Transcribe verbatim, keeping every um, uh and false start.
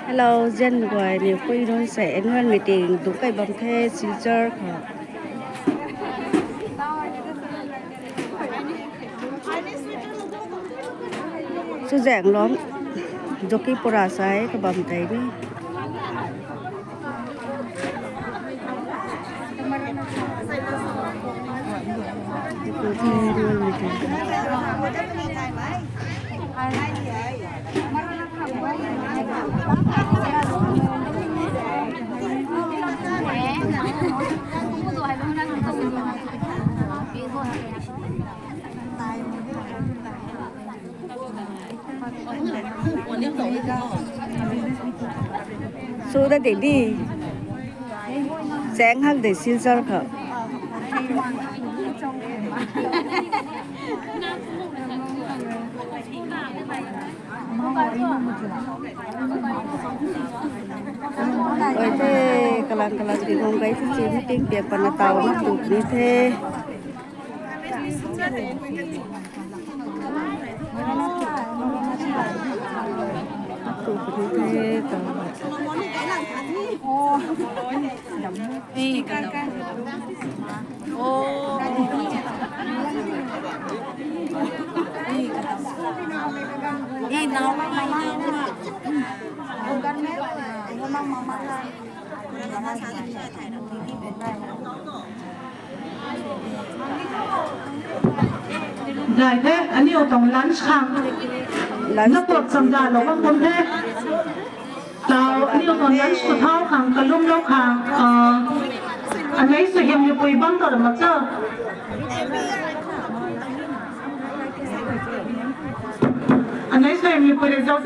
Hello, zian guay ni pui nunc se annual meeting duc kai bam the Silchar khou. Chuzaenglong Jokipura sai kabam tei ni. Suda dedi. Seng hak de Silchar khou. Oi the, kalang kalang di ngam gay the, meeting piak pana taw na tu ni the. Dai the, aniu tuang lunch khang. Lunch na pot samza lou bam kum the. Tau, aniu tuang lunch khou thau khang, kalum lou khang. Ah, anei suai hymei pui bam tau ra mak cha. Anei suai hymei pui rui zauc